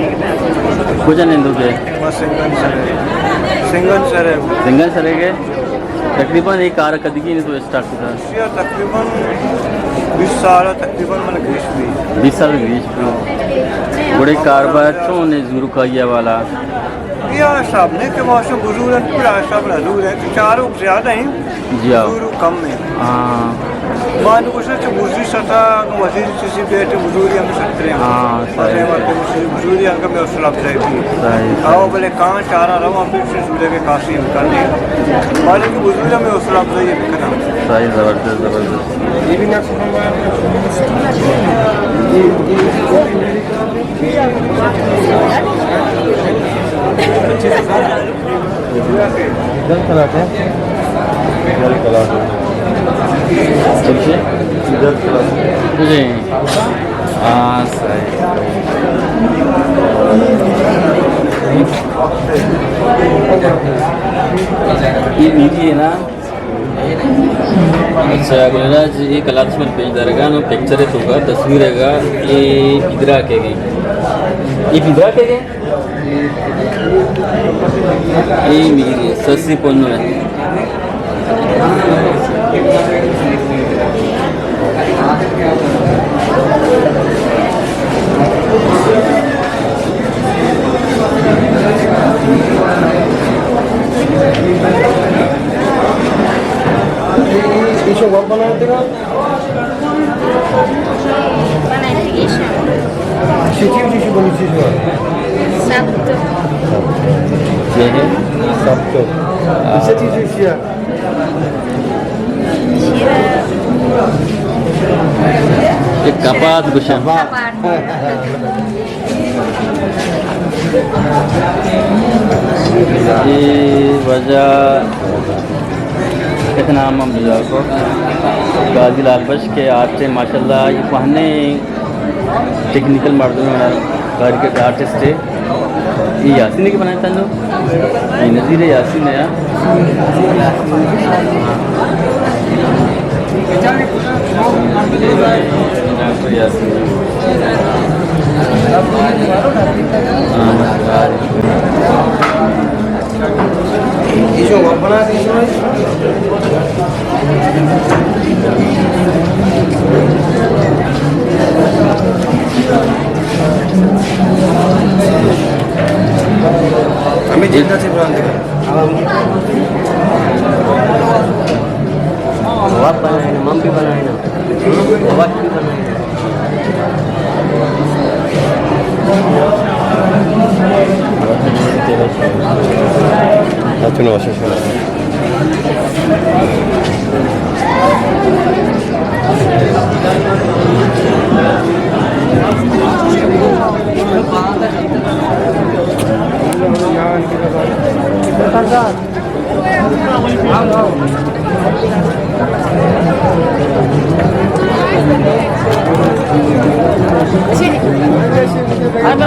کجا نندوک ئے؟ ما سنگن سرے۔ سنگن سرے۔ سنگن سرے کے؟ تقریباً اے کار کدی کی تو اسٹارٹ کتا؟ یا تقریباً بیست سال، تقریباً من گیش بی۔ بیست سال گیش بی۔ گڑے کاروبار چون ہے زوروکائی والا؟ یا حساب نہیں کہ ماشا بزور ہے، پورا حساب نہ دور ہے، تو چاروک زیادہ ہیں۔ جی ہاں۔ زوروک کم ہے۔ ہاں۔ ما نو گوشت چہ بزوری ستا، اگاں وزیر چیزی بیت، بزوری ہم سکتے ہیں۔ ہاں، صحیح۔ بزوری ہم کمی حوصلہ افزائی بھی۔ صحیح، صحیح۔ آؤ بلے کان چارا رواں، پھر سے زورے کے کاسی امکان نہیں۔ بلے کہ بزوری ہمیں حوصلہ افزائی بکنا۔ صحیح، زبردست، زبردست۔ یہ بھی نقش بنوایا۔ جلد کلاٹ ہے۔ جلد کلاٹ ہے۔ ٹھیک ہے۔ جلد کلاٹ ہے۔ جی۔ ہاں، صحیح۔ یہ نیلی ہے نا؟ اچھا، گلراج، یہ کلات میں پیش دارگا نو پکچر ہے تو کا تصویر ہے گا، یہ پدرا کے گئے۔ یہ پدرا کے گئے؟ اے میری سسی پنو ہے۔ ایشو ور بناتے گا؟ بنائیتی گیشاں۔ چی چی چی چی بلوچی شما؟ سبت۔ چی ہے؟ سبت۔ ہاں۔ چی چی چی چی ہے؟ یہ کپات گوشاں۔ کپات۔ یہ وجہ اتنا ہم ہم بزار کو۔ قاضی لال بخش کے آرٹ ہے، ماشاءاللہ، یہ پہنے ٹیکنیکل مردم ہے، کاریگر آرٹسٹ ہے۔ یہ یاسین کے بنائے تھا لوگ؟ یہ نذیر یاسین ہے یار۔ یاسین۔ ہاں، یار۔ جلد سے بران دے۔ کباب بنائے نا، من بھی بنائے نا، کباب بھی بنائے نا۔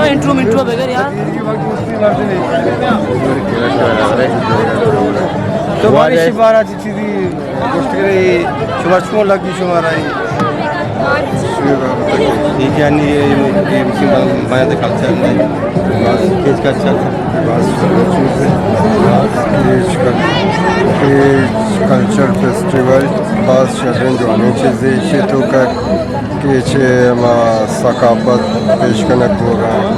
انٹرو منٹرو بغیر یار۔ تو بارش بارہ چیزی گوشت کرے، شما چون لگی شما رائی؟ ٹھیک ہے، یعنی یہ، یہ، یہ مسلمان باید کلچر نہیں۔ بس، کس کلچر؟ بس، کس کلچر فیسٹیول، بس، شریں جوانیں چیزے، ایشی توکا کہ چہ ما ثقافت پیش کنگ بوگا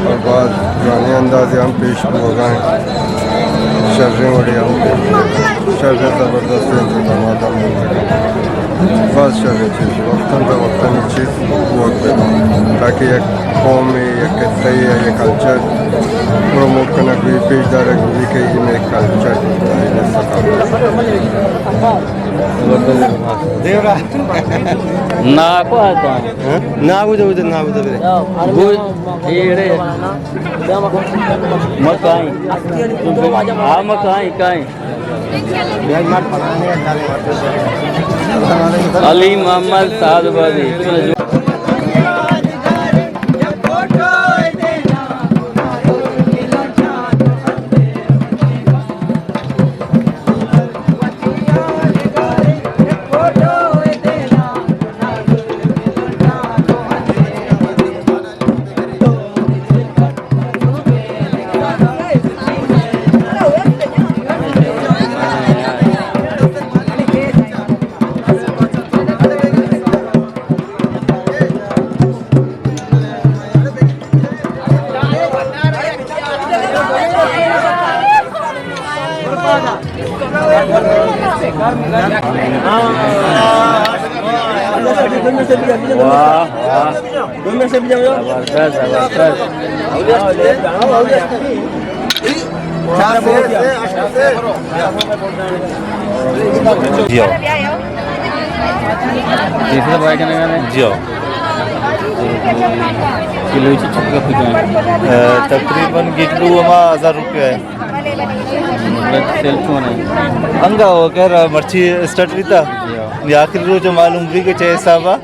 اور باز جوانیں اندازے ہم پیش بوگا۔ شریں وڑے ہم شریں زبردست انتظامات ہم بوتگ۔ باز شریں چیز وقتاً پہ وقتاً چیز بوگ بہ تاکہ یک قوم یک خطہ یک کلچر پروموٹ کنگ بھی، پیش دارگ بھی کہ یہ میں کلچر ثقافت۔ ناکو آتا۔ ہاں؟ نہ بوده، بوده، نہ بوده بره۔ گوش ایڑے۔ مکائیں۔ ہاں، مکائیں، کائیں۔ علی محمد سعد بازی۔ واہ، واہ۔ زبردست، زبردست۔ جی ہاں۔ جی ہاں۔ کلو چی چکا پکا؟ اے، تقریباً کلو ہما ہزار روپیہ ہے۔ مطلب سیل چون ہے؟ انگا وہ کہہ رہا مرچی اسٹارٹ بیتا۔ جی ہاں۔ یہ آخری روز معلوم بھی کہ چھ حسابا۔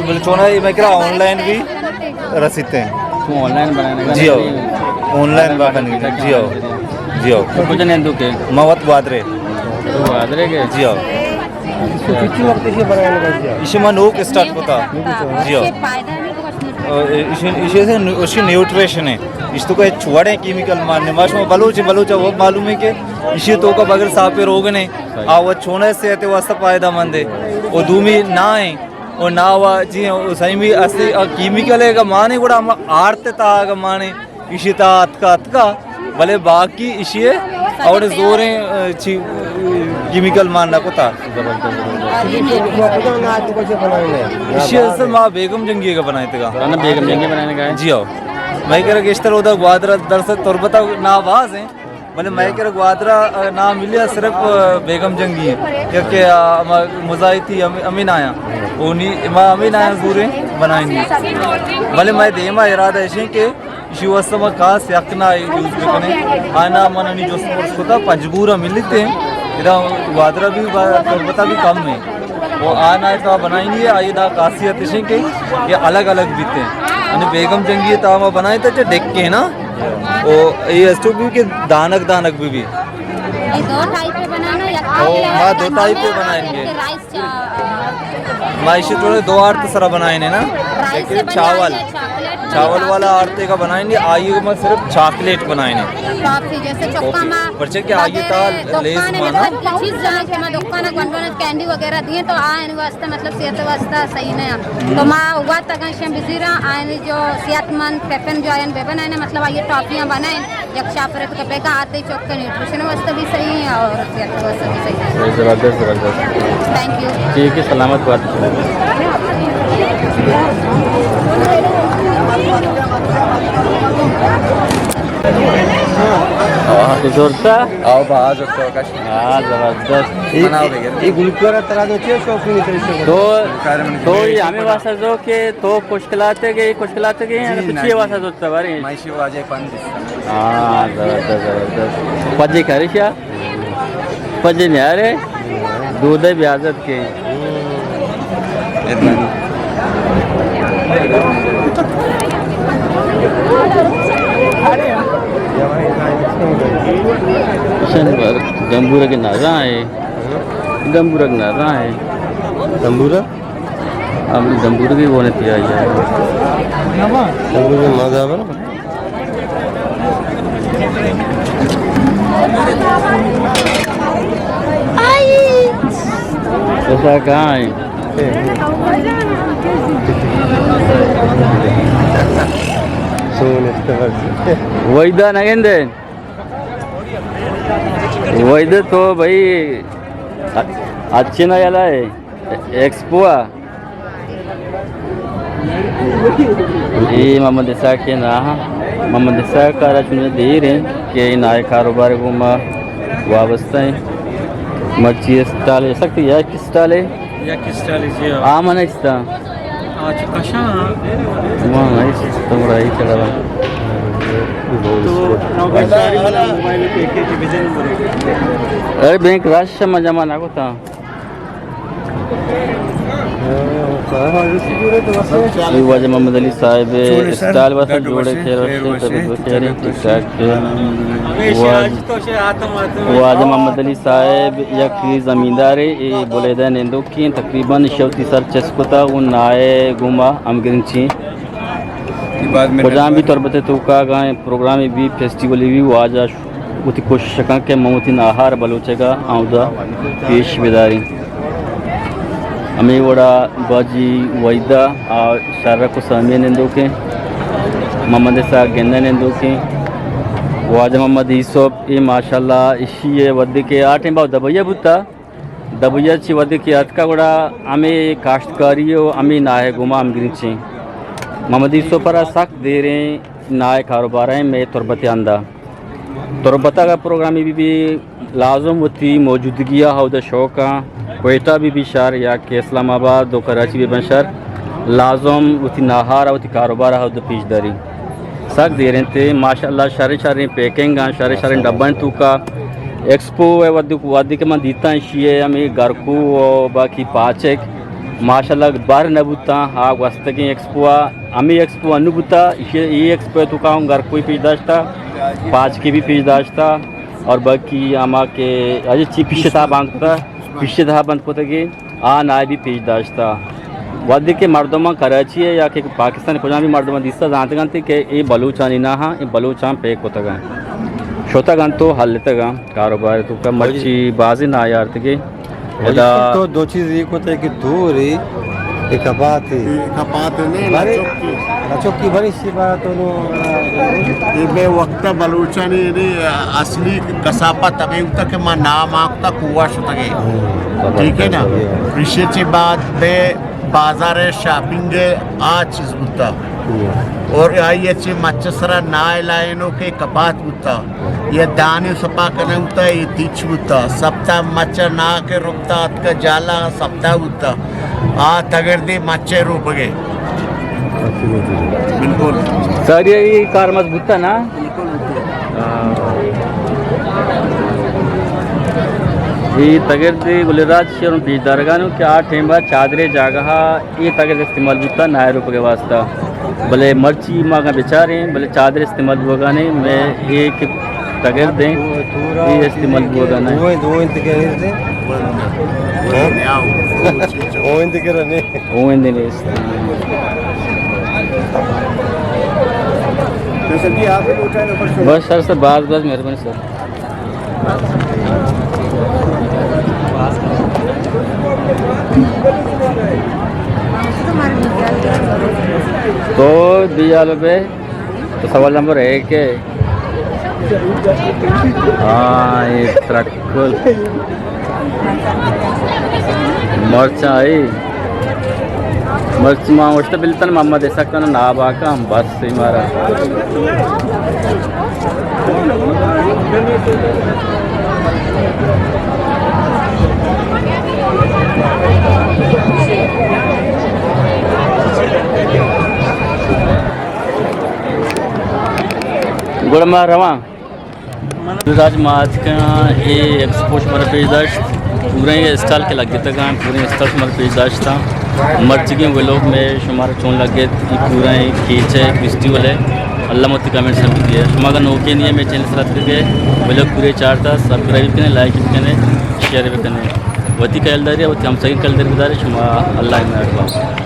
بلے چونا یہ میں کرا آن لائن بھی رسیتے ہیں۔ تو آن لائن بنانے کا جی ہو۔ نہیں؟ آن لائن بنانے کا جی ہو۔ جی ہو۔ تو کچھ نہیں تو کے؟ موت گوادرے۔ تو گوادرے کے؟ جی ہو۔ تو کتنی وقت سے بنانے کا جی؟ اسے من اوک اسٹارٹ ہوتا۔ جی ہو۔ اور اسے، اسے سے نو-، اس کی نیوٹریشن ہے۔ اس تو کوئی چھوڑے کیمیکل ماننے۔ ما شما بلوچ، بلوچ وہ معلوم ہے کہ اسے تو کا بغیر صاف روگ نے۔ آ وہ چھونے سے تے واسطہ فائدہ مند ہے۔ وہ دومی نہ ہے۔ او نا وا جی، او سائیں بھی اصلی، آ، کیمیکل ہے کہ مانے گڑا ہم آرت تا کہ مانے ایشی تا اتکا اتکا، بلے باقی ایشی ہے اور زوریں، آ، چی، کیمیکل مان نہ کوتا۔ ایشی اصل ما بیگم جنگی کا بنائے تھا۔ نا، بیگم جنگی بنانے کا ہے۔ جی ہاں۔ میں کہہ رہا گیشتر ہوتا گوادر درس تربتا نا باز ہیں۔ بلے مئے کرا گوادرا، آ، نام ملیا صرف، آ، بیگم جنگی ہے، کیونکہ، آ، ہما مزاحتی ہم-، ہمیں نہ آیا۔ او نی، ما ہمیں نہ آیا زوریں بنائیں نی۔ بلے مئے دیما ارادہ ایشیں کہ ایشی واسطہ ما خاص یک نہ یوز بکنیں۔ آنا من انی جست پرس کتا پنجگورا ملتے ہیں۔ ادا گوادرا بھی با-، تربتا بھی کم ہے۔ وہ آنا تو بنائیں نی ہے، آئی دا خاصیت ایشیں کہ یہ الگ الگ بیتے ہیں۔ یعنی بیگم جنگی تا ما بنائے تا جو ڈیک کے نا۔ او، یہ اس تو بھی کہ دانک دانک بھی بھی۔ یہ دو ٹائپ پہ بنانا یا او، ہاں، دو ٹائپ پہ بنائیں گے۔ رائس چا-، ما اسے تھوڑے دو آرت سرا بنائیں نا۔ رائس سے ایک بنانا چاول۔ یا چاکلیٹ؟ چاول والا آرتے کا بنائیں گے، آئیے میں صرف چاکلیٹ بنائیں گے۔ ٹافی جیسے چکا ما پرچے کہ آئیے تا لیس دکان ہے، مانا۔ مطلب کہ چیز جہاں کہ ما دکان ہے، گونڈوان کینڈی وغیرہ دیے تو آئین واسطے، مطلب صحت واسطے صحیح نہیں ہے۔ تو ما ہوا تک شم بزیرا آئین جو صحت مند ٹفن جو آئین بے بنائیں، مطلب آئیے ٹافیاں بنائیں۔ یک شاپ رکھ تو بیگا آتے چوک کے نیوٹریشن واسطے بھی صحیح ہے اور صحت واسطے بھی صحیح ہے۔ زبردست، زبردست۔ تھینک یو۔ ٹھیک ہے، سلامت بات۔ تو زورتا؟ آؤ با، آ زورتا کش۔ ہاں، زبردست۔ بناؤ بگیر۔ یہ گلوکارا ترا دو چیز شوق نہیں تیرے سے۔ تو، تو یہ ہمیں واسطہ جو کہ تو کشکلاتے گئے، کشکلاتے گئے، جی، تو نا چیئے جی۔ واسطہ زورتا بارے؟ شی واجہ پنج۔ ہاں، زبردست، زبردست۔ پجے کریشا؟ پجے نیارے؟ دودے بیازت کے۔ شنبر، گمبورگ نازاں ہے۔ گمبورگ نازاں ہے۔ گمبورگ؟ ہم دمبورگی بونے تھی آئی ہے۔ دمبورگی مزہ بنا۔ ایسا کہاں ہے؟ سونے۔ ویدہ نگندے۔ ویدہ تو بھائی اچھے نہ یلا ہے۔ ایکسپو ءَ۔ اے محمد اسحاق ءِ ناہ، محمد اسحاق ءَ را چون دیر ایں کہ اے ناہ ءِ کاروبار ءَ گوں ما وابستہ ایں۔ مرچی اسٹال ءَ سکت یک اسٹال ءَ۔ یک اسٹال ءَ جی ہاں۔ آ من استا۔ آ چو کشاں۔ ما نہیں تو رائی چڑھا۔ تو نوبت ساری منا موبائل پیکیج بجن برو۔ ارے بینک راش ما جمع نہ کوتا۔ اے واجہ محمد علی صاحب اسٹال واسطہ جوڑے، خیر وشے، طبیعت وشے، ٹھیک ٹھاک۔ واجہ محمد علی صاحب یک زمیندارے، اے بلیدہ نندوکیں، تقریباً شوتی سر چست کتا، اون نائے گوما ہمگرنچیں۔ کجام بھی تربت ءِ توکا اگاں پروگرامے بی، فیسٹیولے بی، واجہ وتی کوشش کن کہ من وتی ناہار بلوچ ءَ اودا پیش بداریں۔ ہمے وڑا باجی وحیدہ آ شرک و سہمی نندوکیں، محمد اسحاق گندہ نندوکیں، واجہ محمد یوسف، اے ماشاءاللہ اشی ءِ ودی کہ آ ٹائم با دبئی ءَ بوتا۔ دبئی ءَ چہ وھدے کہ اتکا گڑا ہمے کاشتکاری و ہمے ناہ ءِ گوما ہمگرنچیں۔ محمد یوسف ءَ را سک دیریں ناہ ءِ کاروبار ءَ مئے تربت ءِ ہندا۔ تربت ءَ اگاں پروگرامے بہ بی، لازم وتی موجودگی ءَ اودا شوق ءَ، کوئٹہ بہ بی شہر یا کہ اسلام آباد و کراچی بہ بن شہر، لازم وتی ناہ ءَ را وتی کاروبار ءَ اودا پیش داری۔ سک دیر انت، ماشاءاللہ شریں شریں پیکنگ آں، شریں شریں ڈبہ انت توکا۔ ایکسپو ءِ وھدی، وھدی کہ من دیتاں ایشی ءِ ہمے گرکو و باقی پاچک ماشاءاللہ بہر نہ بوتاں، آ گوستگیں ایکسپو ءَ، ہمے ایکسپو انو بوتا، ایشی، اے ایکسپو ءِ توکا ہم گرکوی پیش داشتا، پاچکی بھی پیش داشتا اور باقی ہما کہ اجے چی پیش تہا بند کتا، پیش تہا بند کتگی۔ آ ناہ ءَ بھی پیش داشتا۔ وھدے کہ مردماں کراچی ءَ یا کہ پاکستان ءِ کجام بھی مردماں دیستا زانتگ انت کہ اے بلوچانی ناہ انت، اے بلوچاں پیک کتگ انت، شتگ انت و ہلتگ انت کاروبار ءِ توکا۔ مرچی بازیں ناہ آرتگے۔ ادا تو دو چیز یہ کتے کہ دو رے، ایک کپاتے۔ ایک کپاتے نہیں، بارے، لچکی۔ لچکی بارے۔ اے بے وقت بلوچانی یعنی اصلی کثافت ہمے بوتا کہ ما نام آکتا کوہ شتگے۔ ٹھیک ہے نا؟ ایشی چی بعد بے بازار شاپنگ آ چیز بوتا۔ اور آئی چی مچ سرا نائے لائنو کے کپات بوتا۔ یہ دانی سپا کنن بوتا، یہ تیچ بوتا۔ سپتا مچ نا کے رکتا اتکا جالا سپتا بوتا۔ آ تگردی مچے روپگے۔ بالکل۔ ساری یہ کار مضبوط ہے نا؟ بالکل، بالکل۔ ہاں۔ یہ تگردی گل راج شیروں پیش دارگانوں کہ آ ٹائم با چادرے جاگہ یہ تگرد استعمال بوتا نائے روپگے واسطہ۔ بلے مرچی ما اگاں بچاریں، بلے چادر استعمال بوگانے، میں ایک تگرد ہیں، یہ استعمال بوگانے۔ دوئیں، دوئیں تگرد ہیں۔ ہاں؟ دوئیں تگرد ہیں۔ اوندے نیست۔ بس سر، سر، باز باز مہربانی سر۔ تو بیال بے۔ تو سوال نمبر ایک ہے۔ ہاں، یہ ترکل۔ مرچائی۔ مرچ ما اوشت بلتن محمد اسحاق تن ناباکا ہم بس مارا۔ گڑا ما رواں۔ راج ما اتکاں، اے ایکسپو شمارا پیش داشت، پوریں اسٹال کہ لگتگاں، پوریں اسٹال شمارا پیش داشتاں۔ مرچگیں ولوگ میں شمارا چون لگت، اے پوریں کیچ ہے، فیسٹیول ہے۔ اللہ متی کمنٹس ہم بھی دیا۔ شما اگر نوکے نہیں ہے، میں چینل سرات کر کے ولوگ پورے چارتا، سبسکرائب کریں، لائک بھی کریں، شیئر بھی کریں۔ وتی کلداری، وتی ہمسائیں کلداری بدارے، شما اللہ میں رکھا۔